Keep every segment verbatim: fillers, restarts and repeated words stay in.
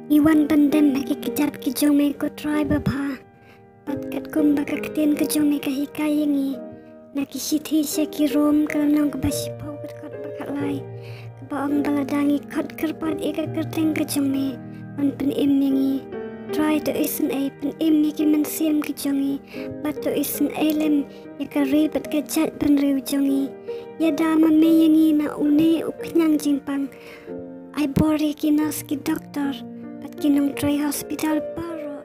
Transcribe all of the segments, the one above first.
Ngi wan ban dem ha ki kjat ki jong me ko Trai babha. Bad katkum ba ka ktien ka jong me ka hikai ïa ngi, na ki shithi sha ki Rom ka lynnong kaba shiphew, ka dkhot ba khatlai, kaba ong ba lada ngi khot kyrpad ïa ka kyrteng ka jong me, un pynim ïa ngi. Trai, to isynei pynim ïa ki mynsiem ki jong ngi, bad to isynei lem ïa ka ri bad ka jaitbynriew jong ngi. Ïada ma me ïa ngi na une u khñiang jingpang. Ai bor ïa ki nurse, ki doktor bad ki nongtrei hospital baroh,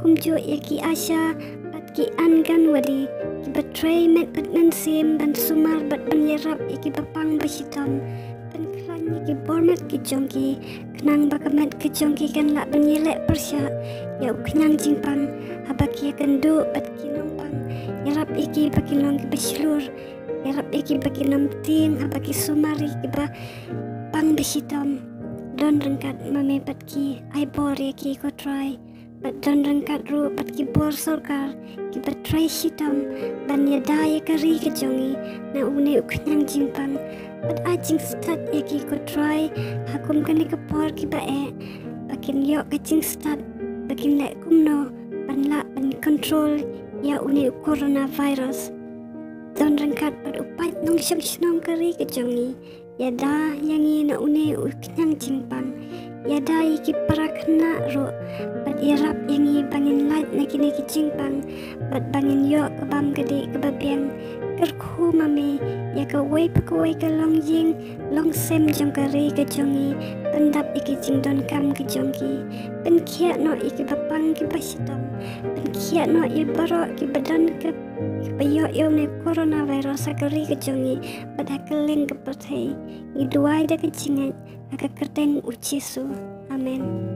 kumjuh ïa ki ASHA bad ki Anganwadi, kiba trei met bad mynsiem ban sumar bad ban ïarap ïa kiba pang ba shitom. Pynkhlaiñ ïa ki bor met ki jong ki, khnang ba ka met ka jong ki kan lah ban ïaleh pyrshah ïa u khñiang jingpang, haba ki ïakynduh bad ki nongpang. Ïarap ïa ki ba kin long kiba shlur, ïarap ïa ki ba kin ym tieng haba ki sumar ïa kiba pang ba shitom. Don ryngkat ma me bad ki, ai bor ïa ki ko Trai. Bad don ryngkat ruh bad ki bor sorkar, kiba trei shitom ban ïada ïa ka ri ka jong ngi na une u khñiang jingpang. Bad ai jingstad ïa ki ko Trai, ha kum kane ka por kiba eh, ba kin ïoh ka jingstad ba kin leh kumno ban lah ban control ïa une u coronavirus. Don ryngkat bad u paid nongshong shnong ka ri ka jong ngi, ïada ïa ngi na une u khñiang jingpang. Ïada ïa ki para khynnah ruh, bad ïarap ïa ngi ba ngin lait na kine ki jingpang, bad ba ngin ïoh ka bam ka dih kaba biang. Kyrkhu ma me ïa kawei pa kawei ka longïing longsem jong ka ri ka jong ngi, pyndap ïa ki jingdonkam ki jong ki. Pynkhiah noh ïa kiba pang kiba shitom, pynkhiah noh ïa baroh kiba don ka, kiba ïoh ïa une u coronavirus ha ka ri ka jong ngi bad ha kylleng ka pyrthei. Ngi duwai da ka jingngeit ha ka kyrteng u Jisu. Amen.